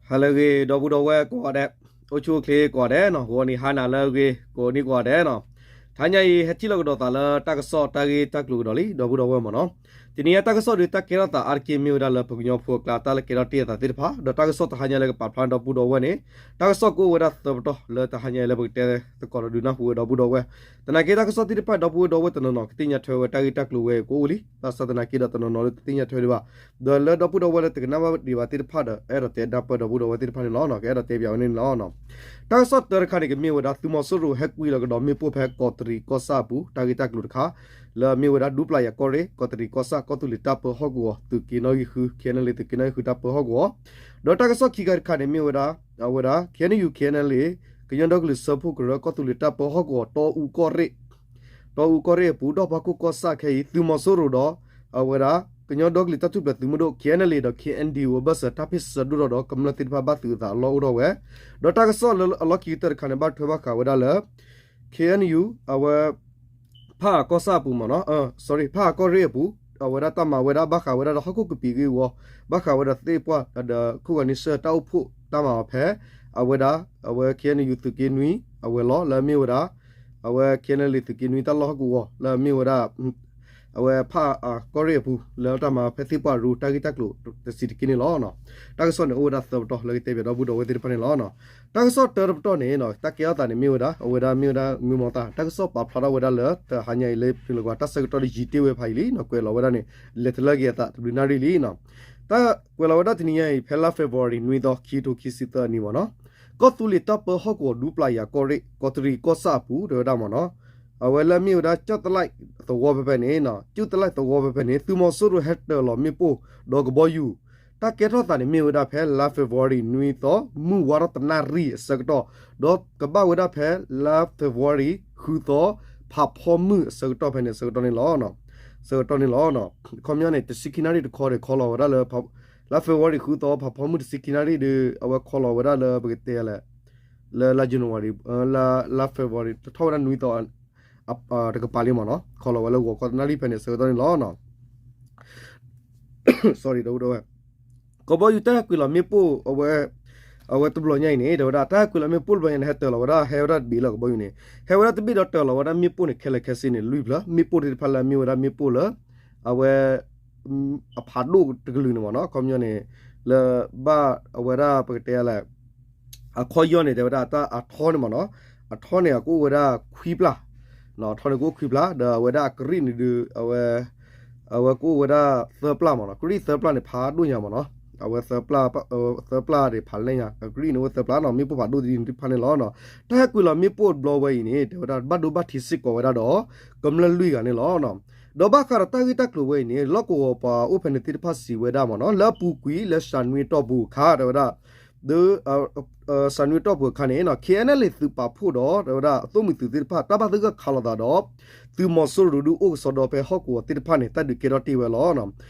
ဟါလၢအဂ့ၤ ဒီပုၢ်ဒီဝဲၢ်ကိးဂၤဒဲး, အိၣ်ဆူၣ်အိၣ်ချ့ကိးဂၤဒဲးနီၤ, ဂီၤနံၤဟါနၤလၢအဂ့ၤ ကိးနံၤကိးဂၤဒဲးနီၤ. တဟါညါအံၤ ဟဲထံၣ်လိာ်ကဒီးသးလၢတၢ်ကစီၣ်တၢ်ဂ့ၢ်တၢ်ကျိၤကဒီးလံ ဒီပုၢ်ဒီဝဲၢ်မ့ၢ်နီၤ. တနံၤညါတၢ်ကစီၣ်ဒီးတၢ်ကဲထီၣ်သးအါတက့ၢ်မ့ၢ်ဝဲဒၣ်လၢပကညီဖိအကျါ တၢ်လၢကဲထီၣ်တ့ၢ်အသးသ့ၣ်တဖၣ် ဒီးတၢ်ကစီၣ်တဟါညါလၢကပာ်ဖျါဒီပုၢ်ဒီဝဲၢ်န့ၣ် တၢ်ကစီၣ်ကအိၣ်ဝဲဒၣ်သၢပတီၢ်လၢတဟါညါလၢပကတဲသကိးဒီးဒုးနၢ်ဟူဝဲဒီပုၢ်ဒီဝဲၢ် သနာ်က့တၢ်ကစီၣ်သ့ၣ်တဖၣ် ဒီပုၢ်ဒီဝဲၢ်တနီၤနီၤ ကသ့ၣ်ညါထွဲဝဲတၢ်ဂ့ၢ်တၢ်ကျိၤဝဲအံၤကအိၣ်လံ, ဘၣ်ဆၣ်သနာ်က့ဒီးတနီၤနီၤလၢတသ့ၣ်ညါထွဲဒံးဘၣ်, ဒီးလၢဒီပုၢ်ဒီဝဲၢ်လၢတကနၣ်ဘၣ်ဒံးဘၣ်သ့ၣ်တဖၣ်ဒီး အဲၣ်ဒိးတဲဒၣ်ပၢၢ်ဒီပုၢ်ဒီဝဲၢ်သ့ၣ်တဖၣ်န့ၣ်လီၤ, ကအဲၣ်ဒိးတဲပၠးဝဲန့ၣ်န့ၣ်လီၤ. တၢ်ကစီၣ်တၢတခါန့ၣ် ကမ့ၢ်ဝဲဒၣ် သုးမီၤစိရိၤဟဲကွံာ်လီၤကဒီးမ့ၣ်ပိၢ်ဖဲကီးတရံးကီၢ်ဆၣ်အပူၤ တၢ်ဂ့ၢ်တၢ်ကျိၤတခါ လၢအမ့ၢ်ဝဲဒၣ် ဒူပျၢ်ယၤကီၢ်ရ့ၣ် ကီးတရံးကီၢ်ဆၣ် ကီၢ်သူလ့ၤတၢ်ပၢဟီၣ်ကဝီၤ သုးက့နီၣ်ဂံၢ်ဃု ခ့ၣ်အဲၣ်အဲၣ်လ့ၣ် သုးက့နီၣ်ဂံၢ်ဃုတၢ်ပၢဟီၣ်ကဝီၤ, ဒီးတၢ်ကစီၣ်ခံခါတခါန့ၣ် မ့ၢ်ဝဲဒၣ် အဝဲဒၣ် ခ့ၣ်အဲၣ်ယူၣ် ခ့ၣ်အဲၣ်အဲၣ်လ့ၣ် ကညီဒီကလုာ်စၢဖှိၣ်ကရၢ ကီၢ်သူလ့ၤတၢ်ပၢဟီၣ်ကဝီၤ တီအူကီၢ်ရ့ၣ် တီအူကီၢ်ရ့ၣ်အပူၤ ဒီၣ်ဖးခိၣ်ကီၢ်ဆၣ်ခဲအံၤ သုးမီၤစိရိၤဒီး အဝဲဒၣ် ကညီဒီကလုာ်တၢ်ထူၣ်ဖျဲးသုးမုၢ်ဒိၣ် ခ့ၣ်အဲၣ်အဲၣ်လ့ၣ် ဒီး ခ့ၣ်အဲၣ်ဒံၣ်အိၣ် ဘၢၣ်စၢၤတၢ်ဖ့ၣ်ဆၢဒိၣ်ထီၣ်ဒီး ကမျၢၢ်သ့ၣ်တဖၣ်ဘၣ်သုးအသးအလီၢ်အိၣ်ထီၣ်ဝဲ, ဒီးတၢ်ကစီၣ်လၢအလီၢ်ခံကတၢၢ်တခါန့ၣ် ဘၣ်ထွဲဘၣ်ဃးဝဲဒၣ်လၢ ခ့ၣ်အဲၣ်ယူၣ် အဝဲ ဖးအါကီၢ်ဆၣ်အပူၤမ့ၢ်နီၤ, ဖးအါကီၢ်ရ့ၣ်အပူၤ အဝဲဒၣ်တၢ်မၤဝဲဒၣ် ဘၣ်ဃးဝဲဒၣ်ဒီးဟီၣ်ခိၣ်ကပံာ်ဂ့ၢ်ဝီ, ဘၣ်ဃးဝဲဒီးသ့ၣ်ပှၢ်ဒီးခိၣ်ဂၤနံၣ်ဆၢတၢ်အိၣ်ဖှိၣ်တၢ်မၤအီၤဖဲ အဝဲဒၣ် အဝဲ ခ့ၣ်အဲၣ်ယူၣ် သုးက့နွံ အဝဲလီၤ လၢအမ့ၢ်ဝဲဒၣ် အဝဲ ခ့ၣ်အဲၣ်အဲၣ်လ့ၣ် သုးက့နွံတၢ်လီၢ်ဟီၣ်ကဝီၤ လၢအမ့ၢ်ဝဲဒၣ် အဝဲဖးအါကီၢ်ရ့ၣ်အပူၤ လၢတၢ်မၤဖဲသ့ၣ်ပှၢ်ရူတၢ်ဂ့ၢ်တၢ်ကျိၤတဆံးတက့ၢ်န့ၣ်လီၤ. တၢ်ကစီၣ်န့ၣ်အိၣ်ဝဲဒၣ်သၢပတီၢ်လၢကတဲပၠးဒီပုၢ်ဒီဝဲၢ်သ့ၣ်တဖၣ်န့ၣ်လီၤ. တၢ်ကစီၣ်တၢတပတီၢ်န့ၣ် တၢ်ကဲထီၣ်သးန့ၣ်မ့ၢ်ဝဲဒၣ် အဝဲဒၣ်မ့ၢ်ဝဲဒၣ် ငွေမီၤသး တၢ်ကစီၣ်ပာ်ဖျါထီၣ်ဝဲဒၣ်လၢတဟါညါအံၤလၢပနုာ်လီၤကွၢ် တၢ်ဆၢကတီၢ်ဒီးယံာ်တ့ၢ်ဝဲဖးယံာ်လံနီၤ, ကွဲးလီၤဝဲဒၣ်န့ၣ် လဲၤတလၢက့ၤအသးတဘျုးနၣ်ရံၣ်လံနီၤ. တၢ်ကွဲးလီၤဝဲဒၣ်တနံၤညါအံၤ ဖဲလါ February နွံသီ ခံကထိခံဆံသၢအနံၤမ့ၢ်နီၤ, ကီၢ်သူလ့ၤတၢ်ပၢဟီၣ်ကဝီၤ ဒူပျၢ်ယၤကီၢ်ရ့ၣ် ကီးတရံးကီၢ်ဆၣ်အပူၤ တဲဝဲဒၣ်မ့ၢ်နီၤ, အဝဲလၢအမ့ၢ်ဝဲဒၣ် ကၠၢ်သလၢ်သဝီဖဲဖဲန့ၣ် ကၠၢ်သလၢ်သဝီဖဲဖဲန့ၣ် သုးမီၤစိရိၤဟဲတၢၤလီၤမ့ၣ်ပိၢ်ဒီးကဘီယူၤ, တၢ်ကဲထီၣ်သးန့ၣ်မ့ၢ်ဝဲဒၣ်ဖဲလါ February နွံသီ မုၢ်ဝါထီၣ်တနၣ်ရံၣ်အဆၢကတီၢ်, ဒီးကဘၣ်ဝဲဒၣ်ဖဲလါ February ဃုသီ ဖးဖီမုၢ်အဆၢကတီၢ်ဖဲန့ၣ် ဆၢကတီၢ်န့ၣ်လီၤ. ဆၢကတီၢ်န့ၣ်လီၤ. ခီပညီန့ၣ် တဆံခံနၣ်ရံၣ်တခီန့ၣ် ခီလီၤဝဲဒၣ်လၢ လါ February ဃုသီ ဖးဖီမုၢ်တဆံခံနၣ်ရံၣ်ဒီး အဝဲခီလီၤဝဲဒၣ်လၢပကတဲလဲၣ် လၢလါ January လါ February တထီၣ်ဝဲဒၣ်နွံသီ တကပၤလံမ့ၢ်နီၤ, ခီလီၤဝဲလၢဂီၤခီတနၣ်ရံၣ်ဖဲန့ၣ် ဆၢကတီၢ်န့ၣ်လီၤ. ဒီပုၢ်ဒီဝဲၢ်, ကဘီယူၤတၢ်ဟဲကွံာ်လီၤမ့ၣ်ပိၢ် အဝဲ အဝဲတဘျီညါအံၤန့ၣ် တဲဝဲဒၣ် တၢ်ဟဲကွံာ်လီၤမ့ၣ်ပိၢ်တဘျီညါန့ၣ် ဟဲတၢၤလီၤဝဲဒၣ် ဟဲဝဲဒၣ်တဘ့ၣ်လၢကဘီယူၤန့ၣ် ဟဲဝဲဒၣ်တဘ့ၣ်ဒီးတၢၤလီၤဝဲဒၣ်မ့ၣ်ပိၢ်န့ၣ် ခဲလၢာ်ခဲဆ့န့ၣ် လွံၢ်ဖျၢၣ်, မ့ၣ်ပိၢ်သ့ၣ်တဖၣ်လၢအမ့ၢ်ဝဲဒၣ်မ့ၣ်ပိၢ်လၢ အဝဲ အဖးဒိၣ်တကလုာ်န့ၣ်မ့ၢ်နီၤ, ခီပညီန့ၣ် လၢဘၣ်အဝဲဒၣ်ပကတဲလဲၣ် အခီၣ်ယီၢ်န့ၣ် တဲဝဲဒၣ်တၢ်အထီန့ၣ်မ့ၢ်နီၤ, အထီန့ၣ်ကအိၣ်ဝဲဒၣ်ခွံပျၢ်, အထီန့ၣ်ကအိၣ်ခွံပျၢ် ဒီးအဝဲဒၣ်အကရံၣ်န့ၣ်ဒုး အဝဲ အဝဲကအိၣ်ဝဲဒၣ်သၢပျၢ်မ့ၢ်နီၤ, ကရံၣ်သၢပျၢ်န့ၣ် ဖးဒိၣ်ညါမ့ၢ်နီၤ, အဝဲ သၢပျၢ်န့ၣ် ဖးလဲၢ်ညါ, အကရံၣ်န့ၣ်အိၣ်သၢပျၢ်နီၤ, မ့ၣ်ပိၢ်ဖးဒိၣ်သ့ၣ်တဖၣ်န့ၣ်လီၤ. တၢ်ဟဲကွံာ်လီၤမ့ၣ်ပိၢ်တဘျီဝဲအံၤန့ၣ် တဲဝဲဒၣ်ဘၣ်ဒိဘၣ်ထံးစ့ၢ်ကီးဝဲဒၣ်ဒီး ကမျၢၢ်လွံၢ်ဂၤန့ၣ်လီၤ. ဒီးဘၣ်ဃးဒီးတၢ်ဂ့ၢ်တၢ်ကျိၤဝဲအံၤန့ၣ် လီၢ်ကဝီၤပှၤအိၣ်ဖဲန့ၣ်သ့ၣ်တဖၣ်စံးဝဲဒၣ်မ့ၢ်နီၤ, လၢအပူၤကွံာ်လၢစှၤနွံအတီၢ်ပူၤအခါ တဲဝဲဒၣ် ဒီး စှၤနွံအတီၢ်ပူၤအခါန့ၣ် ခ့ၣ်အဲၣ်အဲၣ်လ့ၣ်သုးပာ်ဖှိၣ်ဒီး တဲဝဲဒၣ်အသိၣ်မှံၤသုးသ့ၣ်တဖၣ် တၢ်ဘၣ်သဂၢၢ်ခးလိာ်သးဒီး သုးမီၤစိရိၤဒုးအိၣ်ကစီဒီဖဲဟီၣ်ကဝီၤသ့ၣ်တဖၣ်န့ၣ် တၢ်ဒုးကဲထီၣ်တ့ၢ်ဝဲလီၤ.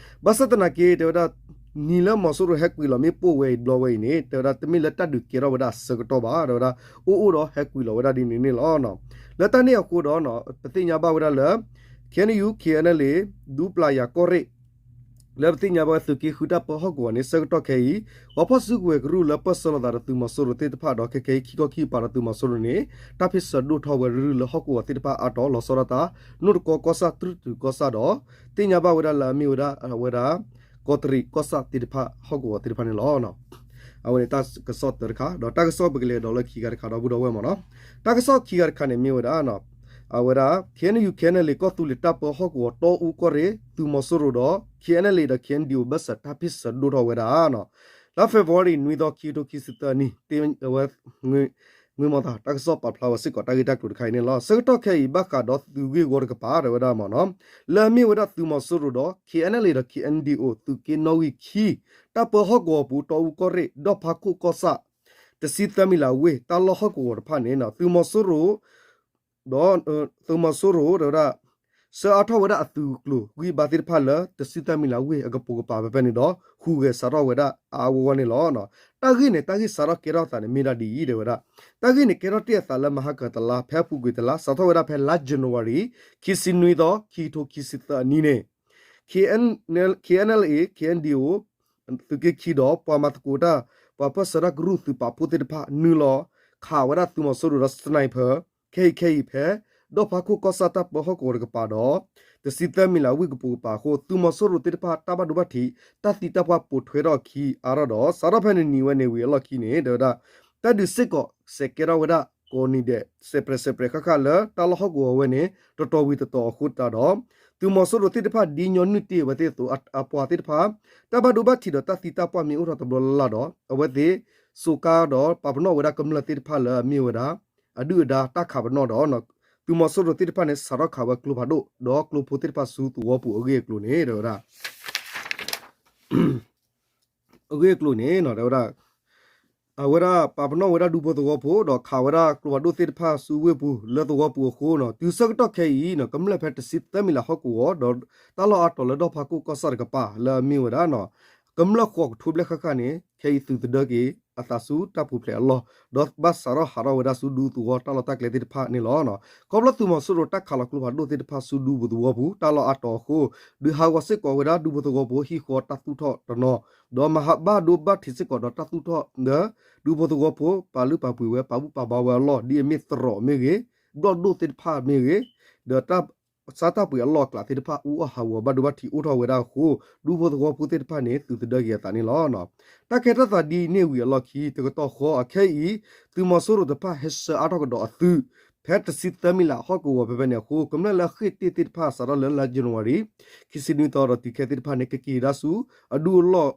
ဘၣ်ဆၣ်သနာ်က့ တဲဝဲဒၣ် နံၤလၢမီၤစိရိၤဟဲကွံာ်လီၤမ့ၣ်ပိၢ်ဝဲအံၤတဘျီဝဲအံၤန့ၣ် တဲဝဲဒၣ်တမ့ၢ်လၢတၢ်ဒုးကဲထီၣ်ဝဲဒၣ်အဆၢကတီၢ်ဘၣ်, တဲဝဲဒၣ် အိၣ်အိၣ်ဒီးဟဲကွံာ်လီၤဝဲဒၣ်ဒ်န့ၣ်န့ၣ်လီၤ. လၢတၢ်န့ၣ်အဃိဒီး ပသ့ၣ်ညါဘၣ်ဝဲဒၣ်လၢ ခ့ၣ်အဲၣ်ယူၣ် ခ့ၣ်အဲၣ်အဲၣ်လ့ၣ် ဒူပျၢ်ယၤကီၢ်ရ့ၣ် လၢပသ့ၣ်ညါဘၣ်ဝဲသုးက့ဃုတၢ်ပၢဟီၣ်ကဝီၤန့ၣ် ဆၢကတီၢ်ခဲအံၤ ပှၤဖီၣ်စုကဝဲၤကရူၢ်လၢပၢၢ်ဆၢလိာ်သးဒီးသုးမီၤစိရိၤသ့ၣ်တဖၣ်ဒီး ခဲခဲအံၤခံခီခံကပၤဒီးသုးမီၤစိရိၤန့ၣ် တၢ်ဖ့ၣ်ဆၢဒိၣ်ထီၣ်ဝဲရုၢ်ရုၢ်လၢဟီၣ်ကဝီၤသ့ၣ်တဖၣ်အါတီၤ လီၤဆီဒၣ်တၢ် နိၣ်တကီကီၢ်ဆၣ် တြူၢ်တုၤကီၢ်ဆၣ်ဒီး သ့ၣ်ညါဘၣ်ဝဲဒၣ်လၢအမ့ၢ်ဝဲဒၣ် အဝဲဒၣ် ကီးတရံးကီၢ်ဆၣ်သ့ၣ်တဖၣ်ဟီၣ်ကဝီၤသ့ၣ်တဖၣ်န့ၣ်လီၤ. အဝဲန့ၣ်တၢ်ကစီၣ်တၢတခါ ဒီးတၢ်ကစီၣ်ပကလဲၤဒီးလၢခံဂၤတခါဒီပုၢ်ဒီဝဲၢ်မ့ၢ်နီၤ. တၢ်ကစီၣ်ခံဂၤတခါန့ၣ်မ့ၢ်ဝဲဒၣ် အဝဲဒၣ် ခ့ၣ်အဲၣ်ယူၣ် ခ့ၣ်အဲၣ်အဲၣ်လ့ၣ် ကီၢ်သူလ့ၤတၢ်ပၢဟီၣ်ကဝီၤ တီအူကီၢ်ရ့ၣ် သုးမီၤစိရိၤဒီး ခ့ၣ်အဲၣ်အဲၣ်လ့ၣ်ဒီး ခ့ၣ်အဲၣ်ဒံၣ်အိၣ် ဘၢၣ်စၢၤတၢ်ဖ့ၣ်ဆၢဒိၣ်ထီၣ်ဝဲဒၣ်နီၤ. လါ February နွံသီ ခံကထိခံဆံသၢနံၣ် တ့ဝဲ ငွေမီၤသး တၢ်ကစီၣ်ပာ်ဖျါဝဲစ့ၢ်ကီး တၢ်ဂ့ၢ်တၢ်ကျိၤတခါအံၤန့ၣ်လီၤ. ဆၢကတီၢ်ခဲအံၤ ဘၣ်ဃးဒီးသုးဂ့ၢ်ဝီတကပၤ တဲဝဲဒၣ်မ့ၢ်နီၤ လၢအမ့ၢ်ဝဲဒၣ်သုးမီၤစိရိၤဒီး ခ့ၣ်အဲၣ်အဲၣ်လ့ၣ်ဒီး ခ့ၣ်အဲၣ်ဒံၣ်အိၣ် သုးက့နီၣ်ဂံၢ်ခံ တၢ်ပၢဟီၣ်ကဝီၤပူၤ တီအူကီၢ်ရ့ၣ် ဒီၣ်ဖးခိၣ်ကီၢ်ဆၣ် တဆံသၢမံၤလးဝ့ၢ် တၢ်လီၢ်ဟီၣ်ကဝီၤတဖၣ်န့ၣ် သုးမီၤစိရိၤ ဒီး သုးမီၤစိရိၤ တဲဝဲဒၣ် ဆှၢအါထီၣ်ဝဲဒၣ်အသုးကျိၤ ဂံၢ်ဘါသ့ၣ်တဖၣ်လၢ တဆံသၢမံၤလးဝ့ၢ် အကပိာ်ကပၤဖဲဖဲန့ၣ်ဒီး ဟူးဂဲၤစးထီၣ်ဝဲဒၣ်အါအါဂီၢ်ဂီၢ်န့ၣ်လီၤ. တၢ်ဂ့ၢ်န့ၣ် တၢ်ဂ့ၢ်စးထီၣ်ကဲထီၣ်သးန့ၣ် မ့ၢ်ဒၣ်ဒ်အံၤ တဲဝဲဒၣ် တၢ်ဂ့ၢ်န့ၣ် ကဲထီၣ်တ့ၢ်အသးလၢမဟါကၤတလါ ဖဲအပူၤကွံာ်တလါ စးထီၣ်ဝဲဒၣ်ဖဲလါ January ခံဆံနွံသီ ခံကထိခံဆံသၢအနံၤန့ၣ် ခ့ၣ်အဲၣ်အဲၣ်လ့ၣ် ခ့ၣ်အဲၣ်ဒံၣ်အိၣ် သုးက့ခံဒီး ပှၤမၤသကိးတၢ် ပှၤပၢၢ်ဆၢတၢ်ကရူၢ်သုးပာ်ဖှိၣ်သ့ၣ်တဖၣ် နုာ်လီၤခးဝဲဒၣ်သုးမီၤစိရိၤဒီး sniper ခဲအံၤခဲအံၤဖဲ ဒီၣ်ဖးခိၣ်ကီၢ်ဆၣ်တၢ်ပၢဟီၣ်ကဝီၤတကပၤဒီး တဆံသၢမံၤလးဝ့ၢ်ကပိာ်ကပၤအဃိ သုးမီၤစိရိၤသ့ၣ်တဖၣ် တၢ်ဘၣ်ဒိဘၣ်ထံး တၢ်သံတၢ်ပှၢ်ပိာ်ထွဲထီၣ်အခံအါထီၣ်ဒီး စးထီၣ်ဖဲန့ၣ်နံၤဝဲန့ၣ်ဝံၤအလီၢ်ခံန့ၣ် တဲဝဲဒၣ် တၢ်ဒုးစ့ၢ်ကီးစဲးကဲထီၣ်ဝဲဒၣ် ကိးနံၤဒဲး စဲးပြဲးစဲးပြဲးဃၣ်ဃၣ်လၢတၢ်လီၢ်ဟီၣ်ကဝီၤဝဲန့ၣ် တတီၤဝံၤတတီၤအဃိသတးဒီး သုးမီၤစိရိၤသ့ၣ်တဖၣ်ဒ်ညီနုၢ်တ့ၢ်အဝဲသ့ၣ်အပှၤသ့ၣ်တဖၣ် တၢ်ဘၣ်ဒိဘၣ်ထံးဒီးတၢ်သံတၢ်ပှၢ်မ့ၢ်အိၣ်ထီၣ်တဘျီလၢ်လၢ်ဒီး အဝဲသ့ၣ် စိးကါဒီးပာ်ပနီၣ်ဝဲဒၣ်ကမျၢၢ်သ့ၣ်တဖၣ်လၢအမ့ၢ်ဝဲဒၣ် အဒုၣ်အဒါတၢ်ခးပနီၣ်ဒီး သုးမီၤစိရိၤသ့ၣ်တဖၣ်န့ၣ် စးထီၣ်ခးဝဲကျိဖးဒိၣ် ဒီးကျိဖိသ့ၣ်တဖၣ်ဆူသဝီပူၤအဂ့ၢ်အကျိၤန့ၣ် တဲဝဲဒၣ် အဂ့ၢ်အကျိၤန့ၣ် တဲဝဲဒၣ် အဝဲဒၣ်ပာ်ပနီၣ်ဝဲဒၣ်ဒူဖိသဝီဖိ ဒီးခးဝဲဒၣ်ကျိဖးဒိၣ်သ့ၣ်တဖၣ်ဆူဝ့ၢ်ပူၤလၢသဝီပူၤအဃိန့ၣ် တုၤဆၢကတီၢ်ခဲအံၤန့ၣ် ကမျၢၢ်ဖဲတဆံသၢမံၤလးဟီၣ်ကဝီၤ ဒီးတၢ်လီၢ်အါတီၤလၢဒီၣ်ဖးခိၣ်ကီၢ်ဆၣ်တကပၤလၢအမ့ၢ်ဝဲဒၣ် ကမျၢၢ်ဃိးကထိဘျဲၣ်ဃၣ်ဃၣ်န့ၣ် ခဲအံၤသုးသဒၢက့ၤအသးဆူတၢ်ပူၤဖျဲးအလီၢ် ဒီးဘၣ်စးထီၣ်ဟးထီၣ်ဝဲဒၣ်ဆူဒူသဝီတၢ်လီၢ်တၢ်ကျဲသ့ၣ်တဖၣ်န့ၣ်လီၤ. ခီဖျိသုးမီၤစိရိၤတၢ်ခးလီၤကျိဖးဒိၣ်သ့ၣ်တဖၣ်ဆူဒူပူၤသဝီပူၤ တၢ်လီၢ်အါတီၤအဃိ ဒုးဟးဂီၤစ့ၢ်ကီးဝဲဒၣ်ဒူဖိသဝီဖိဟံၣ်ဃီတၢ်သူၣ်ထီၣ်တနီၤ ဒီးမၤဘၣ်ဒိဘၣ်ထံးစ့ၢ်ကီးဒီးတၢ်သူၣ်ထီၣ်လၢ ဒူဖိသဝီဖိပာ်လုၢ်ပာ်ပှ့ၤဝဲ ပာ်ဘူၣ်ပာ်ဘါဝဲအလီၢ် ဒ်အမ့ၢ်သရိာ်မ့ၢ်ဂ့ၤ, ဘျီၣ်ဒိၣ်သ့ၣ်တဖၣ်မ့ၢ်ဂ့ၤ, ဒီးတၢ်ဆါတၢ်ပှ့ၤအလီၢ်အကျးသ့ၣ်တဖၣ် အူအီၣ်ဟးဂီၤဘၣ်ဒိဘၣ်ထံးအိၣ်ထီၣ်ဝဲဒၣ်အဃိ ဒူဖိသဝီဖိသ့ၣ်တဖၣ်န့ၣ် သုးသဒၢက့ၤအသးန့ၣ်လီၤ. တၢ်ကဲထီၣ်သးဒ်န့ၣ်ဝံၤအလီၢ်ခံ တကတီၢ်ဃီအခဲအံၤ သုးမီၤစိရိၤတဖၣ်ဟဲဆှၢအါထီၣ်ကဒီးအသုး ဖဲတဆံသၢမံၤလးဟီၣ်ကဝီၤဖဲဖဲန့ၣ်အဃိ ကမျၢၢ်လၢအဃ့ၢ်တ့ၢ်သ့ၣ်တဖၣ် စးထီၣ်လၢလါ January ခံဆံနွံသီဒီးတုၤခဲသ့ၣ်တဖၣ်န့ၣ် ကက့ၤဒၣ်ဆူ အဒူအလီၢ်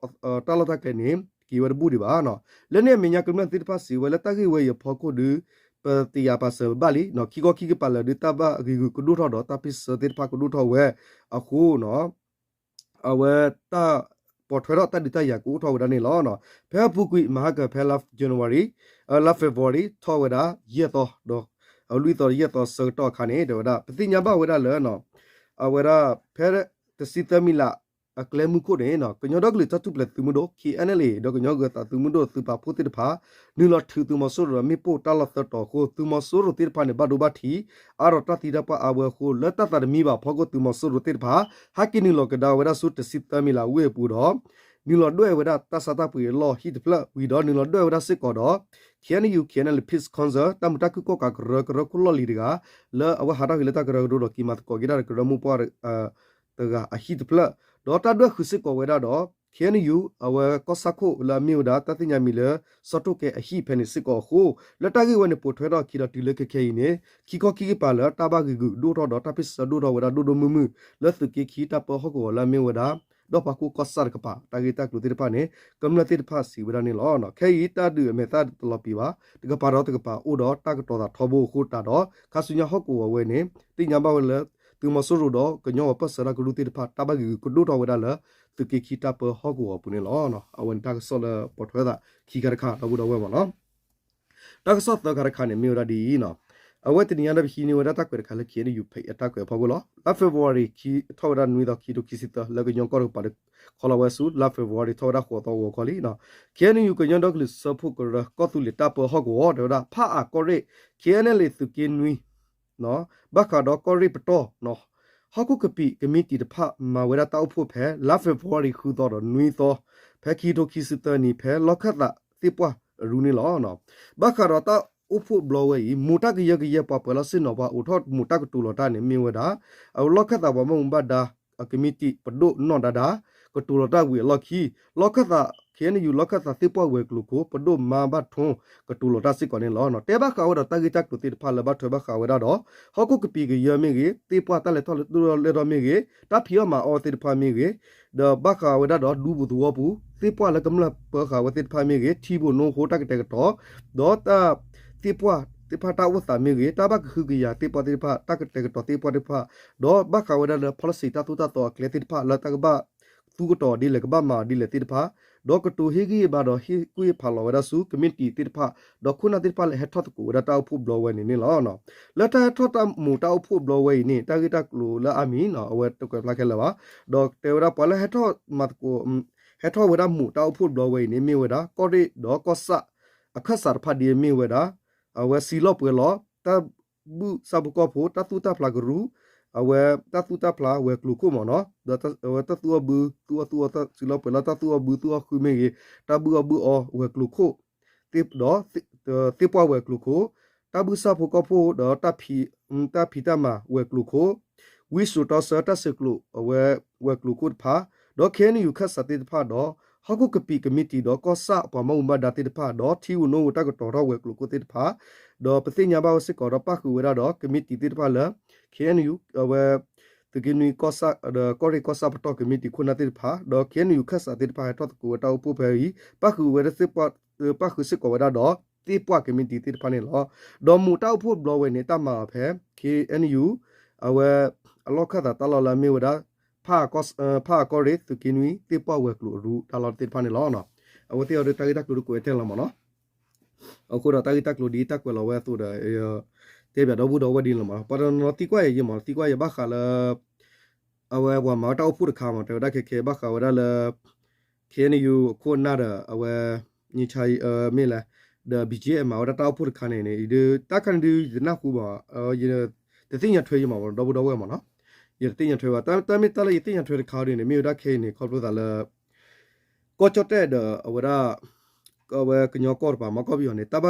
တၢ်လီၢ်တၢ်ကျဲန့ၣ် က့ၤဝဲတဘူၣ်ဒံးဘၣ်. လၢန့ၣ်အမဲာ်ညါကမျၢၢ်သ့ၣ်တဖၣ်စံးဝဲလၢတၢ်ဂ့ၢ်ဝဲအံၤအဖီခိၣ်ဒီး ပသ့ၣ်ညါပာ်စၢၤဘၣ်လံ ခံခီခံကပၤလၢာ်ဒီးတၢ်ဘၣ်ဂ့ၤဂုာ်ကဒိၣ်ထီၣ်ဒီးတၢ်ပ့ၢ်ဆၢသ့ၣ်တဖၣ်ကဒိၣ်ထီၣ်ဝဲအဃိ အဝဲတၢ်ပိာ်ထွဲထီၣ်တၢ်ဒုးတၢ်ယၤကအိၣ်ထီၣ်ဝဲဒၣ်န့ၣ်လီၤ. ဖဲအပူၤကွံာ်မဟါကၢၤဖဲလါ January လါ February ထီၣ်ဝဲဒၣ်ယဲၢ်သီဒီး အလွံၢ်သီယဲၢ်သီဆၢကတီၢ်အခါန့ၣ် တဲဝဲဒၣ် ပသ့ၣ်ညါဘၣ်ဝဲဒၣ်လၢ အဝဲဒၣ် ဖဲတဆံသၢမံၤလး အကျဲမုၢ်ခိၣ်န့ၣ် ကညီဒီကလုာ်တၢ်ထူၣ်ဖျဲးသုးမုၢ်ဒိၣ် K N L A ဒီးကညီဂၢၤသးသုးမုၢ်ဒိၣ်သုးပာ်ဖှိၣ်သ့ၣ်တဖၣ် နုာ်လီၤထုးသုးမီၤစိရိၤဒီးမ့ၣ်ပိၢ်တၢ်လီၢ်သၢတီၤအဃိ သုးမီၤစိရိၤသ့ၣ်တဖၣ်န့ၣ် ဘၣ်ဒိဘၣ်ထံး အါဒီးတၢ်သံတၢ်ပှၢ်အါဝဲအဃိ လၢတၢ်သးတမံဘၣ်အဖီခိၣ် သုးမီၤစိရိၤသ့ၣ်တဖၣ် ဟဲက့ၤနုာ်လီၤကဒါဝဲဒၣ်ဆူတဆံသၢမံၤလးဝ့ၢ်အပူၤဒီး နုာ်လီၤဒွဲၣ်ဝဲဒၣ်တၢ်ဆါတၢ်ပှ့ၤအလီၢ်ဟံၣ်တဖျၢၣ်ဝံၤဒီး နုာ်လီၤဒွဲၣ်ဝဲဒၣ်စ့ၢ်ကီးဒီး K N U K N L A Peace Council တၢ်မုာ်တၢ်ခုၣ်ကီၣ်ကးကရၢ ကရၢခိၣ်လီၢ်လံၤတဂၤ လၢအဝဲဟးထီၣ်က့ၤလၢတၢ်ကရၢကရိဒီးက့ၤမၤသကိးက့ၤတၢ်ဒီးကရၢမိၢ်ပှၢ် တဂၤအဟံၣ်တဖျၢၣ် ဒီးတၢ်ဒွဲၣ်ဃုာ်စ့ၢ်ကီးဝဲဒၣ်ဒီး K N U အဝဲကီၢ်ဆၣ်ခိၣ်လၢအမ့ၢ်ဝဲဒၣ်တၢ်သ့ၣ်ညါမံၤလၢ စီၤတိၢ်ကဲအဟံၣ်ဖဲန့ၣ်စ့ၢ်ကီးအဃိ လၢတၢ်ဂ့ၢ်ဝဲန့ၣ်ပိာ်ထွဲထီၣ်အခံဒီးတုၤလၢခဲခဲအံၤန့ၣ် ခံခီခံကပၤလၢတၢ်ဘၣ်ဂ့ၤဂုာ်ဒိၣ်ထီၣ်ဒီးတၢ်ပ့ၢ်ဆၢဒိၣ်ထီၣ်ဝဲဒၣ်ဒိၣ်ဒိၣ်မုၢ်မုၢ် လၢသုးက့ခံတၢ်ပၢဟီၣ်ကဝီၤလၢအမ့ၢ်ဝဲဒၣ် ဒီၣ်ဖးခိၣ်ကီၢ်ဆၣ်တကပၤ တၢ်ဂ့ၢ်တၢ်ကျိၤသ့ၣ်တဖၣ်န့ၣ် ကမျၢၢ်သ့ၣ်တဖၣ်စံးဝဲဒၣ်န့ၣ်လီၤ. ခဲအံၤတၢ်ဒုးအမဲာ်သၣ်တလီၤပံာ်ဘၣ် တကပၤဒီးတကပၤအိၣ်ဒီးတၢ်ကတီၤသးထီဘိအဃိသတးဒီး ခါဆူညါဟီၣ်ကဝီၤဝဲန့ၣ် သ့ၣ်ညါဘၣ်ဝဲလၢ သုးမီၤစိရိၤဒီးကညီပၢၢ်ဆၢတၢ်ကရူၢ်သ့ၣ်တဖၣ် တၢ်ဘၣ်ဂ့ၤဂုာ်ကဒိၣ်ထီၣ်ဝဲဒၣ်လၢ သုးက့ခံတၢ်ပၢဟီၣ်ကဝီၤအပူၤန့ၣ်လီၤ. အဝဲန့ၣ်တၢ်ကစီၣ်လၢပိာ်ထွဲသးခံခါတခါ ဒီပုၢ်ဒီဝဲၢ်မ့ၢ်နီၤ တၢ်ကစီၣ်သၢခါတခါန့ၣ် မ့ၢ်ဝဲဒၣ်ဒ်အံၤနီၤ, အဝဲတနံၤညါဒီးပဟံးန့ၢ်ဝဲဒၣ်တၢ်ကွဲးတခါလၢ K N U ဖဲအတၢ်ကွဲးအဖီခိၣ်လီၤ. လါ February ခံထီၣ်ဝဲဒၣ်နွံသီ ခံကထိခံဆံသၢ လၢကညီကီၢ်တကပၤဒီး ခီလီၤဝဲဆူ လါ February ထီၣ်ဝဲဒၣ်ဃိးသီဂီၤခီလံနီၤ. K N U ကညီဒီကလုာ်စၢဖှိၣ်ကရၢ ကီၢ်သူလ့ၤတၢ်ပၢဟီၣ်ကဝီၤ တဲဝဲဒၣ် ဖးအးကီၢ်ရ့ၣ် K N L A သုးက့နွံ ဘၣ်ဃးဒီးကီၢ်ရ့ၣ်ပတီၢ် ဟီၣ်ခိၣ်ကပံာ်ကမံးတံာ်တဖၣ် မၤဝဲဒၣ်တၢ်အိၣ်ဖှိၣ်ဖဲ လါ February ဃုသီဒီးနွံသီ ဖဲခံကထိခံဆံသၢနံၣ် ဖဲလီၢ်ခၢၣ်သးသ့ၣ်ပှၢ်အရူန့ၣ်လီၤ. ဘၣ်ဃးဒီးတၢ်အိၣ်ဖှိၣ်ဘျီဝဲအံၤ မိၢ်တၢ်ကယၢကယဲၢ်ပှၤပၢၤလီၢ်ဆ့ၣ်နီၤပှၤအိးထီၣ်မိၢ်တၢ်ကတိၤလီၤတၢ်န့ၣ်မ့ၢ်ဝဲဒၣ် အလီၢ်ခၢၣ်သးပှၤဘၣ်မူဘၣ်ဒါ အကမံးတံာ်ပဒိၣ်နီၢ်ဒါဒါ ကတိၤလီၤတၢ်ဝံၤအလီၢ်ခံ လီၢ်ခၢၣ်သး K N U လီၢ်ခၢၣ်သးသ့ၣ်ပှၢ်ဝဲၤကျိၤခိၣ် ပဒိၣ်မါဘၣ်ထွန်း ကတိၤလီၤတၢ်စ့ၢ်ကီးန့ၣ်လီၤ. တဲဘၣ်ဃးဝဲဒီးတၢ်ဂ့ၢ်တၢ်ကျိၤသ့ၣ်တဖၣ်လၢဘၣ်ထွဲဘၣ်ဃးဝဲဒၣ်ဒီး ဟီၣ်ခိၣ်ကပံာ်ကယၢမ့ၢ်ဂ့ၤ သ့ၣ်ပှၢ်တၢ်လဲၤထီၣ်လဲၤထီၣ်မ့ၢ်ဂ့ၤ တၢ်ဖံးအီၣ်မၤအီၣ်သ့ၣ်တဖၣ်မ့ၢ်ဂ့ၤ ဒီးဘၣ်ဃးဝဲဒၣ်ဒီးဒူပူၤသဝီပူၤ သ့ၣ်ပှၢ်လၢကမျၢၢ်ပၢဃာ်ဝဲသ့ၣ်တဖၣ်မ့ၢ်ဂ့ၤ ထံဖိနိဃိတၢ်ကတဲာ်ကတီၤ ဒီးတၢ်သ့ၣ်ပှၢ်သ့ၣ်တဖၣ်တၢ်အိၣ်သးမ့ၢ်ဂ့ၤ တၢ်ဘၣ်ကဟုကယာ်သ့ၣ်ပှၢ်သ့ၣ်တဖၣ် တၢ်ကတဲာ်ကတီၤသ့ၣ်ပှၢ်သ့ၣ်တဖၣ် ဒီးဘၣ်ဃးဝဲဒၣ်လၢ policy တၢ်သိၣ်တၢ်သီအကျဲသ့ၣ်တဖၣ်လၢတၢ်ကဘၣ်သူကတီၤဒ်လဲၣ် ကဘၣ်မၤအီၤဒ်လဲၣ်သ့ၣ်တဖၣ် ဒီးကတိၤဟ့ၣ်ဂံၢ်ဟ့ၣ်ဘါဒီးဟ့ၣ်ကူၣ်ဟ့ၣ်ဖးလီၤဝဲဒၣ်ဆူ ကမံးတံာ်သ့ၣ်တဖၣ် ဒီးခိၣ်နၢ်သ့ၣ်တဖၣ်လၢဟဲထီၣ်သကိးဝဲဒၣ်တၢ်အိၣ်ဖှိၣ်ဘျီဝဲန့ၣ်န့ၣ်လီၤ. လၢတၢ်ဟဲထီၣ်တၢ်မိၢ်တၢ်အိၣ်ဖှိၣ်ဘျီဝဲအံၤန့ၣ် တၢ်ဂ့ၢ်တၢ်ကျိၤလၢအါမံၤ အဝဲတကွဲးဖျါခဲလၢာ်ဘၣ် ဒီးတဲဝဲဒၣ်ပှၤလၢဟဲထီၣ်မၤသကိး ဟဲထီၣ်ဝဲဒၣ်မိၢ်တၢ်အိၣ်ဖှိၣ်ဘျီဝဲအံၤန့ၣ် မ့ၢ်ဝဲဒၣ် ကီၢ်ရ့ၣ်ဒီးကီၢ်ဆၣ် အခၢၣ်စးတဖၣ်ဒ်အမ့ၢ်ဝဲဒၣ် အဝဲစံလီၢ်ပှဲၤလီၤ တၢ်ဘူၣ်ဆၣ်ဖိကီၢ်ဖိ တၢ်သူၣ်တၢ်ဖျးကရူၢ် အဝဲတၢ်သူၣ်တၢ်ဖျးဝဲၤကျိၤခိၣ်မ့ၢ်နီၤ, ဒီးအဝဲတၢ်သူၣ်အီၣ်ဘု သူၣ်အီၣ်သူၣ်အီ တၢ်စုလီၤပှဲၤလီၤ တၢ်သူၣ်အီၣ်ဘုသူၣ်အီၣ်ဃုမ့ၢ်ဂ့ၤ, တၢ်ဘုၣ်အီၣ်ဘုၣ်အီဝဲၤကျိၤခိၣ် ဒီး သ့ၣ်ပှၢ်ဝဲၤကျိၤခိၣ်, တၢ်ဘုၣ်ဆၣ်ဖိကီၢ်ဖိ ဒီး တၢ်ဖံးတၢ်မၤဝဲၤကျိၤခိၣ်, ဝံစိာ်တီဆၢတၢ်ဆဲးကျိးအဝဲ ဝဲၤကျိၤခိၣ်တဖၣ်, ဒီး ခ့အ့ၣ်အ့ၣ်ယူၣ် ခၢၣ်စးသ့ၣ်တဖၣ်ဒီး ဟီၣ်ခိၣ်ကပံာ်ကမံးတံာ်ဒီးကီၢ်ဆၣ်ပှၤမၤဘူၣ်မၤဒါသ့ၣ်တဖၣ် ဒီးထံဂုာ်နိဂုာ်တၢ်ကတီၤထီၣ်ဝဲၤကျိၤခိၣ်သ့ၣ်တဖၣ်, ဒီးပသ့ၣ်ညါဘၣ်ဝဲစ့ၢ်ကီးဒီးပၣ်ဃုာ်ဝဲဒၣ်ဒီး ကမံးတံာ်သ့ၣ်တဖၣ်လၢ ခ့အ့ၣ်အ့ၣ်ယူၣ် အဝဲ သုးက့နွံ ကီၢ်ရ့ၣ်ကီၢ်ဆၣ်ပတီၢ်ကမံးတံာ်ခိၣ်နၢ်သ့ၣ်တဖၣ် ဒီး ခ့အ့ၣ်အ့ၣ်ယူၣ် ခၢၣ်စးသ့ၣ်တဖၣ်ဟဲထီၣ်သကိးဝဲတၢ်အိၣ်ဖှိၣ်ဖဲအံၤ ပၣ်ဃုာ်ဝဲ ပၣ်ဃုာ်စ့ၢ်ကီးဝဲဒၣ်ဒီး သ့ၣ်ပှၢ်ကမံးတံာ်သ့ၣ်တဖၣ်န့ၣ်လီၤ. ဒီးမိၢ်တၢ်အိၣ်ဖှိၣ်တဘျီဝဲန့ၣ် တၢ်မၤအီၤဖဲ ခ့အ့ၣ်အ့ၣ်ယူၣ် အဝဲ အလီၢ်ခၢၣ်သးတၢ်လီၢ်လၢအမ့ၢ်ဝဲဒၣ် ဖၣ်အကီၢ်ရ့ၣ် သုးက့နွံ သ့ၣ်ပှၢ်ဝဲၤကျိၤအရူတၢ်လီၢ်သ့ၣ်တဖၣ်န့ၣ်လီၤ. အဝဲသ့ၣ်အီၤဒီးတၢ်ဂ့ၢ်တၢ်ကျိၤဒုးကွဲးထဲလီၤမ့ၢ်နီၤ. အဃိဒီးတၢ်ဂ့ၢ်တၢ်ကျိၤဒ်တၢ်ကွဲးလီၤဝဲအသိးဒီး တဲဘၣ်ဒီပုၢ်ဒီဝဲၢ်ဒ်န့ၣ်လီၤမ့ၢ်နီၤ. ပှၤတနီၤနီၤသံကွၢ်ယဲမ့ၢ်နီၤ, သံကွၢ်ယဲဘၣ်ဃးလၢ အဝဲပှၤမၤဝဲတၢ်အိၣ်ဖှိၣ်တခါမ့ၢ် တဲဝဲဒၣ်ခဲခဲဘၣ်ဃးဝဲဒၣ်လၢ ခ့အ့ၣ်အ့ၣ်ယူၣ် အခိၣ်အနၢ်ဒီး အဝဲ မ့ၢ်လဲၣ် ဒီး ဘံၣ်ကၠ့ မၤဝဲဒၣ်တၢ်အိၣ်ဖှိၣ်တခါန့ၣ်န့ၣ် အံၤဒုး တၢ်ခါန့ၣ်ဒုး ယတနၢ်ဟူဘၣ်, တသ့ၣ်ညါထွဲယဲမ့ၢ် ဒီပုၢ်ဒီဝဲၢ်မ့ၢ်နီၤ. ယတသ့ၣ်ညါထွဲဘၣ်, တၢ်မ့ၢ်တၢ်လၢယသ့ၣ်ညါထွဲတခါအီၤဒ်န့ၣ် မ့ၢ်ဝဲဒၣ်ခဲအံၤန့ၣ် ခီဖျိသးလၢ ကီၢ်ကၠီၣ်တဲၣ်ဒီး အဝဲဒၣ် အဝဲကညီကီၢ်တပၤ မၤကီၢ်ပယီၤန့ၣ် တၢ်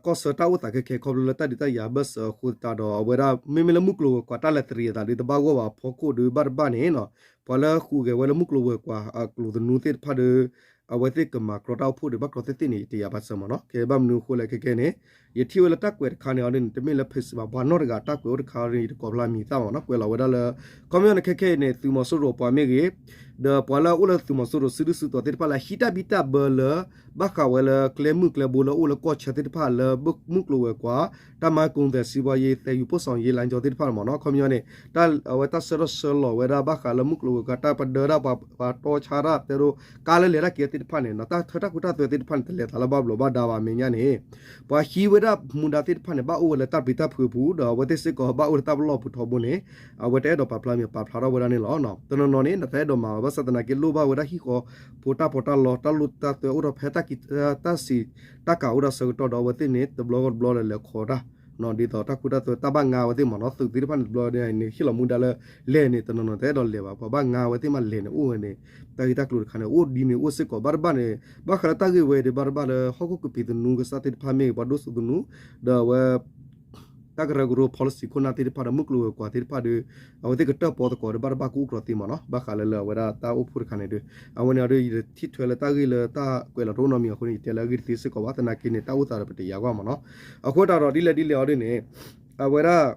ကီၢ်ဆၢတၢ်အိၣ်သးခဲခဲ ခီဖျိလၢတၢ်ဒုးတၢ်ယၤဘၢၣ်စၢၤအဃိသတးဒီး အဝဲဒၣ် မ့မ့ၢ်လၢမုၢ်ကျိၤဝဲၤကွာ်တၢ်လဲၤတရံးအသးဒုး တဘၣ်ဂီၢ်ဘၣ်အဖီခိၣ်ဒုး ဘၣ်တဘၣ်န့ၣ်နီၤ ပှၤလၢဃုာ်ဂဲၤဝဲလၢမုၢ်ကျိၤဝဲၤကွာ်အကျိၤသနူသ့ၣ်တဖၣ်ဒီး အဝဲသ့ၣ်ကမၤကြီတၢ်အိၣ်ဖှိၣ်ဒီး ဘၣ်ကြီသ့ၣ်သ့ၣ်န့ၣ် ယတယာ်ဘၣ်စၢၤမ့ၢ်နီၤ. ခဲဘၣ်မနုၤအဃိလဲၣ်ခဲခဲန့ၣ် ယထံၣ်ဝဲလၢတၢ်ကွဲးတခါန့ၣ်အီၤဒ်န့ၣ် တမ့ၢ်လၢ Facebook ပှၤနီတဂၤတၢ်ကွဲးအိၣ်တခါအီၤဒ်န့ၣ် ယတကိးဖျါမံၤသၣ်မ့ၢ်နီၤ. ကွဲးလီၤဝဲဒၣ်လၢ ခီပညီန့ၣ် ခဲခဲအံၤန့ၣ် သုးမီၤစိရိၤပှၤမ့ၢ်ဂ့ၤ ဒီးပှၤလၢအအိၣ်လၢသုးမီၤစိရိၤစုဒုၣ်စုတီၤသ့ၣ်တဖၣ်လၢဟံးတၢ်ဘံၣ်တၢ်ဘၢလၢ ဘၣ်ဃးဝဲလၢကျဲမုၢ်ကျဲဘိလၢအအိၣ်လၢကီၢ်ဆၢသ့ၣ်တဖၣ်လၢမုၢ်ကျိၤဝဲၤကွာ် တၢ်မၤကူၣ်သဲးစံးဘီယ့ သဲယူၤပိၣ်စီၤယ့ လၢကၠီသ့ၣ်တဖၣ်မ့ၢ်နီၤ. ခီပညီန့ၣ် အဝဲတၢ်ဆၢထီၣ်ဆၢလီၤဝဲဒၣ်ဘၣ်ဃးလၢမုၢ်ကျိၤဝဲၤကွာ် တၢ်ပဒၢဒၣ်ပှၤတီဆါတၢ်တဲဒိ ကါလၢလဲၤတၢ်က့ၤသ့ၣ်တဖၣ်န့ၣ် တၢ်ထၢတၢ်ခိတၢ်သွဲသ့ၣ်တဖၣ်န့ၣ် တလဲၤသးလၢဘၣ်ဘျီးဘၣ်ဒါဘၣ်အမဲာ်ညါန့ၣ် ပှၤဟံးဝဲဒၣ်မူဒါသ့ၣ်တဖၣ်န့ၣ် ဘၣ်အိၣ်ဝဲလၢတၢ်ပျံၤတၢ်ဖုးအပူၤ ဒီးအဝဲသ့ၣ်စ့ၢ်ကီးဘၣ်အိၣ်လၢတၢ်ပလီၢ်ပူၤထီဘိန့ၣ် အဝဲတအဲၣ်ဒိးပာ်ဖျါမံၤပာ်ဖျါထီၣ်ဝဲဒၣ်န့ၣ်လီၤ. တနီၤနီၤန့ၣ် နတအဲၣ်ဒိးမၤဘၣ်ဆၣ်သနာ်က့ လိၣ်ဘၣ်ဝဲဒၣ်ဟံၣ်ဃီဖိတၢ်ပီးတၢ်လီ တၢ်လိၣ်တၢ်သွဲအိၣ်ထီၣ်ဖဲတၢ်စံးတၢ်ကၤအိၣ်ဒီးဆၢကတီၢ်ဒီးအဝဲသ့ၣ်န့ၣ် တဘျီဂီၢ်တဘျီဒီးလဲၤခိးတၢ် ဒ်သိးတၢ်ခိတၢ်သွဲတၢ်ဘၣ်ငါဝဲသ့ၣ်မ့ၢ်နီၤ. သုးသ့ၣ်တဖၣ်န့ၣ်တဘျီန့ၣ် ဟ့ၣ်လီၤမူဒါလၢ လဲၤန့ၣ် တနီၤနီၤတအဲၣ်ဒိးလဲၤဘၣ် ပှၤဘၣ်ငါဝဲသ့ၣ်မးလဲၤန့ၣ်အိၣ်ဝဲန့ၣ် တၢ်ဂ့ၢ်တၢ်ကျိၤတခါန့ၣ် အိၣ်ဒ်န့ၣ်အိၣ်စ့ၢ်ကီး ဘၣ်တဘၣ်န့ၣ် ဘၣ်ဃးလၢတၢ်ဂ့ၢ်ဝဲဒီး ဘၣ်တဘၣ်လၢဟီၣ်ခိၣ်ကပံာ်သနူကစၢ်သ့ၣ်တဖၣ်မ့ၢ်ဂ့ၤ ပှၤဒိၣ်စိသနူ ဒီးအဝဲ တၢ်ကရၢကရိ policy ခိၣ်နၢ်သ့ၣ်တဖၣ်ဒီး မုၢ်ကျိၤဝဲၤကွာ်သ့ၣ်တဖၣ်ဒီး အဝဲသ့ၣ်ကတၢၣ်ပီသကိးဒီး ဘၣ်တဘၣ်ကအိၣ်ကြီသ့မ့ၢ်နီၤ. ဘၣ်ဃးလၢလၢအဝဲဒၣ်တၢ်အိၣ်ဖှိၣ်တခါန့ၣ်ဒီး အဝဲန့ၣ်အီၤဒီး ယတထံၣ်ထွဲလၢတၢ်ဂ့ၢ်လၢတၢ်ကွဲးလီၤတအိၣ်နီတမံၤအဃိန့ၣ် ယတဲလၢအဂ့ၢ်တသ့စ့ၢ်ကီးဘၣ် သနာ်က့န့ၣ် တၢ်အိၣ်သးဒီးပတယာ်ကွၢ်မ့ၢ်နီၤ. အဃိသတးဒီးဒ်လဲၣ်ဒ်လဲၣ်အီၤဒ်န့ၣ် အဝဲဒၣ်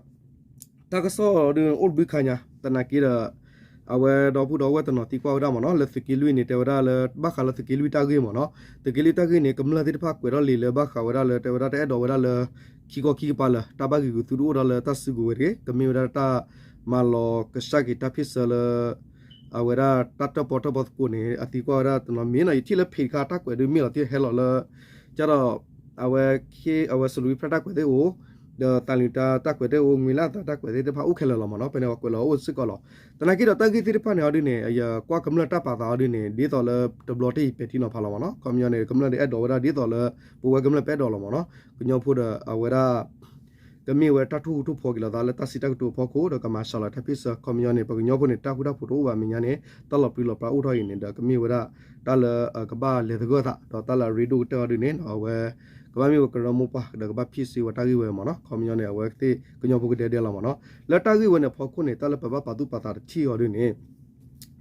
တၢ်ကစီၣ်ဒ်အိၣ်တဘျုးခါညါ သနာ်က့ဒီး အဝဲဒီပုၢ်ဒီဝဲၢ်တနီၤသံကွၢ်ဝဲဒၣ်မ့ၢ်နီၤ လၢသုးက့လွံၢ်န့ၣ် တဲဝဲဒၣ်လၢ ဘၣ်ဃးလၢသုးက့လွံၢ်တၢ်ဂ့ၢ်မ့ၢ်နီၤ သုးက့လွံၢ်တၢ်ဂ့ၢ်န့ၣ် ကမျၢၢ်သ့ၣ်တဖၣ်ကွဲးထီၣ်လံာ်လၢဘၣ်ဃးဝဲဒၣ်လၢ တဲဝဲဒၣ်တအဲၣ်ဒိးဝဲဒၣ်လၢ ခံခီခံကပၤလၢ တၢ်ဘၣ်ဂံာ်ဂူာ်သုတအိၣ်ဒီးလၢတၢ်စုကဝဲၤတဂ့ၤ ကမ့ၢ်ဝဲဒၣ်တၢ်မၤလီၤကစၢ်က့ၤတၢ်ဖ့ၣ်ဆၢလၢ အဝဲဒၣ်တၢ်တၢၣ်ပီတၢၣ်ပီသကိးန့ၣ် အသံကွၢ်ဝဲဒၣ်တနီၤမ့ၢ်နီၤ ယထံၣ်လၢ page တခါတၢ်ကွဲးဒုးမ့ၢ်လီၤတံၢ်ဟဲလီၤလၢ ကဒီး အဝဲ အဝဲစလူၤဖဲတၢ်ကွဲးသ့ၣ်အိၣ် ဒီးသးလံၤတၢ်တၢ်ကွဲးသ့ၣ်အိၣ် ငွေလၢအသးတၢ်ကွဲးသ့ၣ်တဖၣ်အိၣ်ခဲလၢာ်လီၤမ့ၢ်နီၤ ပှၤန့ၣ်ပှၤကွဲးလီၤအိၣ်စ့ၢ်ကီးလီၤ. သနာ်က့ဒီးတၢ်ဂ့ၢ်သ့ၣ်တဖၣ်န့ၣ်အီၤဒ်န့ၣ် ယကွၢ်ကမျၢၢ်တၢ်ပာ်သးအီၤဒ်န့ၣ် ဒ်သိးလၢတဘျီတယံာ်ပဲာ်ထံနီၤဖးလီၤမ့ၢ်နီၤ ခီပညီန့ၣ် ကမျၢၢ်ဒုးအဲၣ်ဒိးဝဲဒၣ်ဒ်သိးလၢ ပဝဲကမျၢၢ်ပဲာ်ထံနီၤဖးလီၤမ့ၢ်နီၤ ကညီဖိဒီးအဝဲဒၣ် ကမ့ၢ်ဝဲတၢ်ထူၣ်ဟူးထူၣ်ဖီက့ၤလိာ်သးလၢတၢ်စံးတၢ်ကတိၤအဖီခိၣ်ဒီးကမၤစှၤလီၤတၢ်ဖ့ၣ်ဆၢ ခီပညီန့ၣ် ပှၤကညီဖိန့ၣ် တၢ်ဃူတၢ်ဖိးတအိၣ်ဘၣ်အမဲာ်ညါန့ၣ် တၢ်လီၤပြံလီၤပြါအိၣ်ထီၣ်အံၤန့ၣ်ဒီး ကမ့ၢ်ဝဲဒၣ် တၢ်လၢကဘၣ်လဲၤသဂၢၢ်သး ဒီးတၢ်လၢအရ့ဒိၣ်ကတၢၢ်အီၤဒ်န့ၣ် အဝဲ ကဘၣ်မ့ၢ်ဝဲကရၢမိၢ်ပှၢ်ဒီးကဘၣ်ဖ့ၣ်စ့ဝဲတၢ်ဂ့ၢ်ဝဲမ့ၢ်နီၤ ခီပညီန့ၣ် အဝဲသ့ၣ်ကညီဖိကဒဲဒဲလီၤမ့ၢ်နီၤ လၢတၢ်ဂ့ၢ်ဝဲန့ၣ်အဖီခိၣ်န့ၣ် တၢ်လၢပဘၣ်ပာ်သူၣ်ပာ်သးတထံၣ်အီၤဒ်န့ၣ်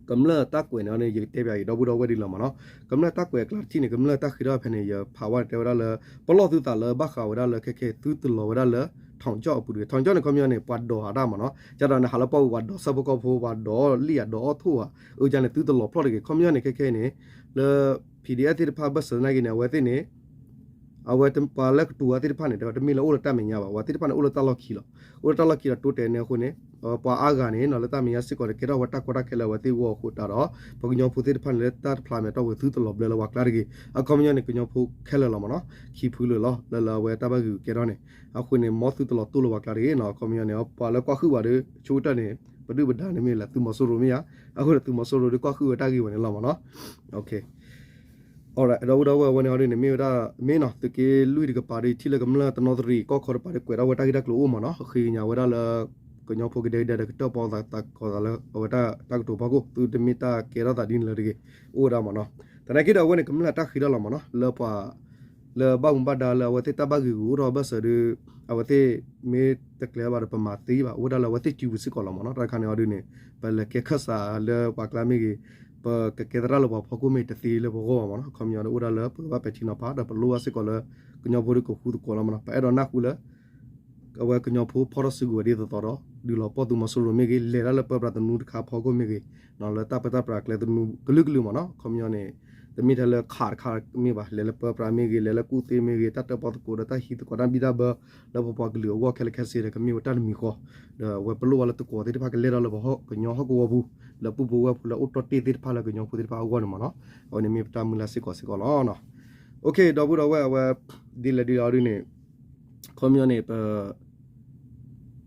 ကမျၢၢ်တၢ်ကွဲးန့ၣ်အီၤန့ၣ် ယကတဲပၠးအံၤဒီပုၢ်ဒီဝဲၢ်ဒ်လီၤမ့ၢ်နီၤ ကမျၢၢ်တၢ်ကွဲးအကျါတထံၣ်န့ၣ် ကမျၢၢ်တၢ်ဃ့ထီၣ်ဖဲန့ၣ် ယဖးဝဲတဲဝဲဒၣ်လၢ ပလီၢ်သုသးလၢဘၣ်ဃးဝဲဒၣ်လၢခဲခဲသုတလီၤဝဲဒၣ်လၢ ထောင်ချောက် အပူၤတဂ့ၤ ထောင်ချောက် န့ၣ် ခီပညီန့ၣ် ပှၤဒိးဟးတၢ်မ့ၢ်နီၤ ကဒီးန့ၣ် ဟးလၢပှၢ်ပူၤပှၤဒိးဆၣ်ဖိကီၢ်ဖိ ပှၤဒိးလံၣ်ဧါဒိးအီၣ်ထိၣ်ဧါ အုကါန့ၣ် သုတလီၤဖျီၣ်တဂ့ၤ ခီပညီန့ၣ် ခဲခဲအံၤန့ၣ် လၢ PDF သ့ၣ်တဖၣ်ဘၢၣ်စၢၤသနာ်က့န့ၣ် အဝဲသ့ၣ်န့ၣ် အဝဲပှၤလၢကတူၢ်ဝဲသ့ၣ်တဖၣ်န့ၣ် တမ့ၢ်လၢအိၣ်လၢတၢ်မဲာ်ညါဘၣ် ပှၤသ့ၣ်တဖၣ်န့ၣ် အိၣ်လၢတၢ်လီၢ်ခံလီၤ အိၣ်လၢတၢ်လီၢ်ခံဒီးတိတဲာ်န့ၣ်အဃိန့ၣ် ပှၤအါဂၤန့ၣ်နီၤ လၢတၢ်မဲာ်ညါစ့ၢ်ကီးန့ၣ် ကဲထီၣ်ဝဲတၢ်ကီတၢ်ခဲလၢအဝဲသ့ၣ်အဂီၢ်အဃိသတးဒီး ပှၤကညီဖိသ့ၣ်တဖၣ်န့ၣ် လၢတၢ်တဖျါမဲာ်တီၢ်ဝဲသုတလီၤဘျၢလၢပှၤကျါတဂ့ၤ အခီပညီန့ၣ် ကညီဖိခဲလၢာ်လီၤမ့ၢ်နီၤ ခံဖုလၢာ်လီၤ လၢလၢအဝဲတၢ်ဘၣ်ဂံာ်ဂူာ်ကဲထီၣ်န့ၣ် အဃိန့ၣ် မ်သုတလီၤတိၢ်လၢပှၤကျါတဂ့ၤနီၤ အခီပညီန့ၣ် ပှၤလၢကွၢ်ဃုာ်ဝဲဒီး ဆိကတၢၢ်န့ၣ် ပဒုၣ်ပဒါန့ၣ်မ့ၢ်လၢသုးမီၤစိရိၤမ့ၢ်ဧါ အဃိန့ၣ် သုးမီၤစိရိၤဒီးကွၢ်ဃုာ်ဝဲတၢ်ဂ့ၢ်ဝဲန့ၣ်လီၤမ့ၢ်နီၤ ဒီပုၢ်ဒီဝဲၢ်အဝဲန့ၣ်အီၤဒ်န့ၣ် မ့ၢ်ဝဲဒၣ် မ့ၢ်နီၤ သုးက့လွံၢ်တကပၤဒီး ထံၣ်လၢကမျၢၢ်တနီသရံၣ်ကီၢ်ခီတပၤဒီး ကွဲးထီၣ်ဝဲတၢ်ဂ့ၢ်တၢ်ကျိၤအိၣ်မ့ၢ်နီၤ ဃ့ကညးဝဲဒၣ်လၢ ကညီဖိကဒဲကဒဲဒီးကတၢၣ်ပီသးသးကီးသးလၢအဝဲတၢ်ကတိၤဖီခိၣ် သုတမ့ၢ်တၢ်ကဲထီၣ်သးဒ်န့ၣ်လၢၤတဂ့ၤ အိၣ်ဝဲဒၣ်မ့ၢ်နီၤ. သနာ်က့ဒီးအဝဲန့ၣ် ကမျၢၢ်တၢ်ဃ့ထီၣ်လီၤမ့ၢ်နီၤ လၢပှၤ လၢဘၣ်မူဘၣ်ဒါလၢအဝဲသ့ၣ်တၢ်ဘၣ်ဂ့ၤဂ့ၤအိၣ်ထီၣ်ဘၣ်စၢၤဒီး အဝဲသ့ၣ်မ့ၢ်တကျဲၤဘၣ်ဒီးပမၤသ့ဘၣ် အိၣ်ဝဲဒၣ်လၢအဝဲသ့ၣ်စုပူၤစ့ၢ်ကီးလီၤမ့ၢ်နီၤ. တၢ်တခါန့ၣ်အီၤဒ်န့ၣ် ပလဲၤကဲခၢၣ်စးလၢပှၤကျါမ့ၢ်ဂ့ၤ ပကကဲသရၣ်လၢပှၤဖီခိၣ်မ့ၢ်တသ့လၢပဂီၢ်ဘၣ်မ့ၢ်နီၤ. ခီပညီဒီးအိၣ်ဒၣ်လၢပကဘၣ်ပဲာ်ထံနီၤဖး ဒီးပလိၣ်ဘၣ်စ့ၢ်ကီးလၢ ကညီဖိဒီးကဃူသကိးလီၤမ့ၢ်နီၤ. ပအဲၣ်ဒိးနၢ်ဟူလၢ အဝဲကညီဖိဖီၣ်ထီၣ်စုကဝဲၤဒ်သိးသိးဒီး ဒုးလီၤပှီၢ်သုးမီၤစိရိၤမ့ၢ်ဂ့ၤ လဲၤတၢ်လၢပၢပြးသနူတခါဖီခိၣ်မ့ၢ်ဂ့ၤ လၢတၢ်ပၢတၢ်ပြးကျဲသနူကလုာ်ကလုာ်မ့ၢ်နီၤ. ခီပညီန့ၣ် တမ့ၢ်ထဲလၢခးတခါမ့ၢ်ဘၣ် လဲၤလၢပၢပြးမ့ၢ်ဂ့ၤ လဲၤလၢကူၣ်သ့မ့ၢ်ဂ့ၤ တၢ်တၢၣ်ပီသကိးဒီးတၢ်ဟံးသကိးတၢ်ဘံၣ်တၢ်ဘၢ လၢပပှၤကလုာ်အဂီၢ်ခဲလၢာ်ခဲဆ့ဒီး ကမ့ၢ်ဝဲတၢ်တမံၤဃီ ဒီးအဝဲပလိၣ်ဘၣ်လၢသကိးသ့ၣ်တဖၣ်ကလဲၤထီၣ်လၢပဟီၣ်ကညီဟီၣ်ကဝီၤပူၤ လၢပူဖိဝဲၢ်ဖိလၢအိၣ်တီၢ်တ့ၢ်သ့ၣ်တဖၣ်လၢကညီဖိသ့ၣ်တဖၣ်အဂီၢ်န့ၣ်မ့ၢ်နီၤ. အဝဲန့ၣ်မ့ၢ်ပတၢ်မုၢ်လၢ်စ့ၢ်ကီးစ့ၢ်ကီးလီၤ. အိၣ်ခ့ ဒီပုၢ်ဒီဝဲၢ်အဝဲ ဒ်လဲၣ်ဒ်လဲၣ်အီၤဒ်န့ၣ် ခီပညီန့ၣ် ပ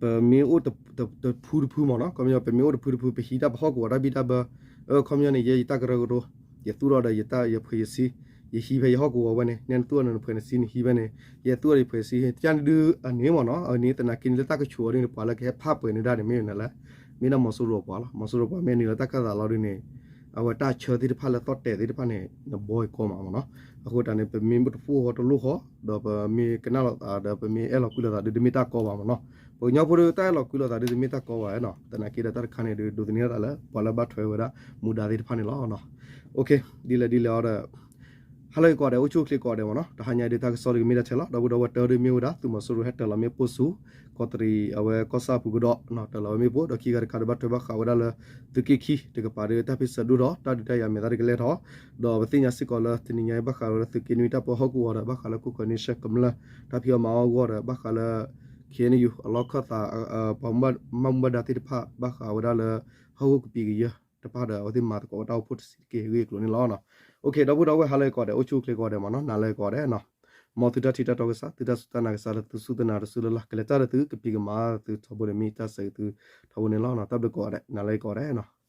ပမ့ၢ်အိၣ်တဖုတဖုမ့ၢ်နီၤ ခီပညီ ပမ့ၢ်အိၣ်တဖုတဖု ပဟံးတၢ်ပဟီၣ်ကဝီၤတၢ်ဘံၣ်တၢ်ဘၢ အၢ ခီပညီန့ၣ် ယဲယတၢ်ကရၢကရိ ယသူၣ်ထီၣ်ဒီးယတၢ်ယဖှဲးယဆံး ယဟံးဖဲယဟီၣ်ကဝီၤဝဲန့ၣ် နဲနသူၣ်ထီၣ်ဒီးနဖှဲးနဆံးနဟံးဖဲန့ၣ် ယသူၣ်ထီၣ်ယဖှဲးဆံး ကန့ၣ်ဒုးအန့ၣ်မ့ၢ်နီၤ အန့ၣ်သနာ်က့န့ၣ်လၢတၢ်ကဆူးအီၤဒ်န့ၣ် ပှၤလၢကဟဲဖးပှဲၤန့ၢ်ဒၣ်န့ၣ် မ့ၢ်ဝဲနလဲၣ် မ့ၢ်ဒၣ်မီၤစိရိၤပှၤလီၤ. မီၤစိရိၤပှၤမ့ၢ်နုာ်လၢတၢ်ခၢၣ်သးလီၤဒ်န့ၣ် အဝဲတၢ်ဆၢသ့ၣ်တဖၣ်လၢသီၣ်တဲာ်သ့ၣ်တဖၣ်န့ၣ် နဘီအံၤကီမးမ့ၢ်နီၤ. အဃိတၢ်န့ၣ် ပမ့ၢ်တဖှီၣ်ဃီတလိၣ်ဃီ ဒီးပမ့ၢ်ကနၣ်လိာ်သးဒီး ပမ့ၢ်အဲၣ်လီၤကွံလိာ်သးဒုး တမ့ၢ်တၢ်ကီဘၣ်မ့ၢ်နီၤ. ပှၤကညီဖိဒီးတၢ်အဲၣ်လီၤကွံလိာ်သးဒုး တမ့ၢ်တၢ်ကီဘၣ်နီၤ. သနာ်က့ဒီးတၢ်တခါန့ၣ်ဒုး ဒိးသန့ၤထီၣ်သးလၢ ပှၤလၢဘၣ်ထွဲဝဲဒၣ် မူဒါသ့ၣ်တဖၣ်န့ၣ်လီၤ. အိၣ်ခ့ ဒ်လဲၣ်ဒ်လဲၣ်အီၤဒီး ဟါလၢအဂ့ၤကိးဂၤဒဲး အိၣ်ဆူၣ်အိၣ်ချ့ကိးဂၤဒဲးမ့ၢ်နီၤ. တဟါညါဒုးတၢ်ကစီၣ်ဒုးကမ့ၢ်ဒၣ်ထဲလီၤ. ဒီပုၢ်ဒီဝဲၢ် တၢ်ဒုးမ့ၢ်ဝဲဒၣ် သုးမီၤစိရိၤဟဲတၢၤလီၤမ့ၣ်ပိၢ်ဆူ ကီးတရံး အဝဲကီၢ်ဆၣ်အပူၤကဒီး တၢၤလီၤဝဲမ့ၣ်ပိၢ် ဒီးခံဂၤတခါဒီးဘၣ်ထွဲဘၣ်ဃးဝဲဒၣ်လၢ သုးက့ခံ တကပၤဒီးတၢ်ဖ့ၣ်ဆၢဒိၣ်ထီၣ် တၢ်ဒုးတၢ်ယၤမဲာ်သၣ်တကလဲၤထီၣ် ဒီးပသ့ၣ်ညါစ့ၢ်ကီးလၢတနံၤညါအံၤ ဘၣ်ဃးဝဲလၢသုးက့နွံတၢ်ပၢဟီၣ်ကဝီၤဒီး ဘၣ်ဃးလၢ Kukkiwel Nation ကမျၢၢ် တၢ်ဖံးအီၣ်မၤအီၣ်အဂီၢ်ဒီး ဘၣ်ဃးလၢ ခ့ၣ်အဲၣ်ယူၣ် အလီၢ်ခၢၣ်သး ပှၤဘၣ်မူဘၣ်ဒါသ့ၣ်တဖၣ် ဘၣ်ဃးဝဲဒၣ်လၢ ဟီၣ်ခိၣ်ကပံာ်ကယၢၢ်တဖၣ်ဒီး အဝဲသ့ၣ်မၤသကိးဝဲတၢ်အိၣ်ဖှိၣ်တဆံးတက့ၢ် အဂ့ၢ်အကျိၤန့ၣ်လီၤ. အိၣ်ခ့ ဒီပုၢ်ဒီဝဲၢ် ဟါလၢအဂ့ၤကိးဂၤဒဲး အိၣ်ဆူၣ်အိၣ်ချ့ကိးဂၤဒဲးမ့ၢ်နီၤ နၤလၢအဂ့ၤကိးဂၤဒဲးနီၤ မ်သုတၢ်ထံၣ်တၢ်တီကစၢ် သုတၢ်စူၢ်တၢ်နာ်ကစၢ်လၢသုစူၢ်သုနာ်တစုလၢ်လၢ် ကလဲၤတၢ်ဒီးသု ကပံာ်ကမၤသုထီဘိန့ၣ် မ့ၢ်တၢ်ဆၢဂ့ၤသုထီဘိန့ၣ်လီၤ. တၢ်ဘျုးကိးဂၤဒဲး နၤလၢအဂ့ၤကိးဂၤဒဲးနီၤ.